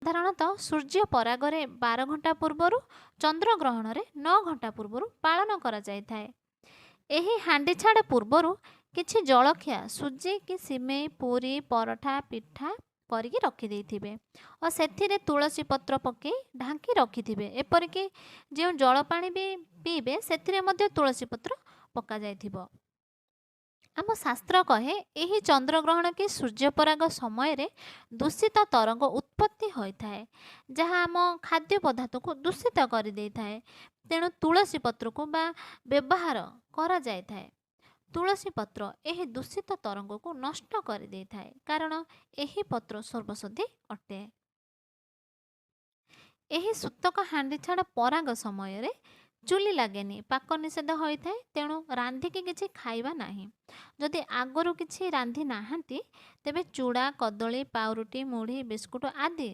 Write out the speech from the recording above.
ସାଧାରଣତଃ ସୂର୍ଯ୍ୟ ପରାଗରେ 12 ଘଣ୍ଟା ପୂର୍ବରୁ, ଚନ୍ଦ୍ରଗ୍ରହଣରେ 9 ଘଣ୍ଟା ପୂର୍ବରୁ ପାଳନ କରାଯାଇଥାଏ। ଏହି ହାଣ୍ଡିଛାଡ଼ ପୂର୍ବରୁ କିଛି ଜଳଖିଆ ସୁଜି କି ସିମେଇ, ପୁରୀ, ପରଠା, ପିଠା କରିକି ରଖିଦେଇଥିବେ ଓ ସେଥିରେ ତୁଳସୀ ପତ୍ର ପକାଇ ଢାଙ୍କି ରଖିଥିବେ। ଏପରିକି ଯେଉଁ ଜଳପାଣି ବି ପିଇବେ, ସେଥିରେ ମଧ୍ୟ ତୁଳସୀ ପତ୍ର ପକାଯାଇଥିବ। ଆମ ଶାସ୍ତ୍ର କହେ, ଏହି ଚନ୍ଦ୍ରଗ୍ରହଣ କି ସୂର୍ଯ୍ୟପରାଗ ସମୟରେ ଦୂଷିତ ତରଙ୍ଗ ଉତ୍ପତ୍ତି ହୋଇଥାଏ, ଯାହା ଆମ ଖାଦ୍ୟ ପଦାର୍ଥକୁ ଦୂଷିତ କରିଦେଇଥାଏ। ତେଣୁ ତୁଳସୀ ପତ୍ରକୁ ବା ବ୍ୟବହାର କରାଯାଇଥାଏ। ତୁଳସୀ ପତ୍ର ଏହି ଦୂଷିତ ତରଙ୍ଗକୁ ନଷ୍ଟ କରିଦେଇଥାଏ, କାରଣ ଏହି ପତ୍ର ସର୍ବଶୁଦ୍ଧି ଅଟେ। ଏହି ସୂତକ ହାଣ୍ଡିଛାଡ଼ ପରାଗ ସମୟରେ ଚୁଲି ଲାଗେନି, ପାକ ନିଷେଧ ହୋଇଥାଏ। ତେଣୁ ରାନ୍ଧିକି କିଛି ଖାଇବା ନାହିଁ। ଯଦି ଆଗରୁ କିଛି ରାନ୍ଧି ନାହାନ୍ତି, ତେବେ ଚୁଡ଼ା, କଦଳୀ, ପାଉରୁଟି, ମୁଢ଼ି, ବିସ୍କୁଟ ଆଦି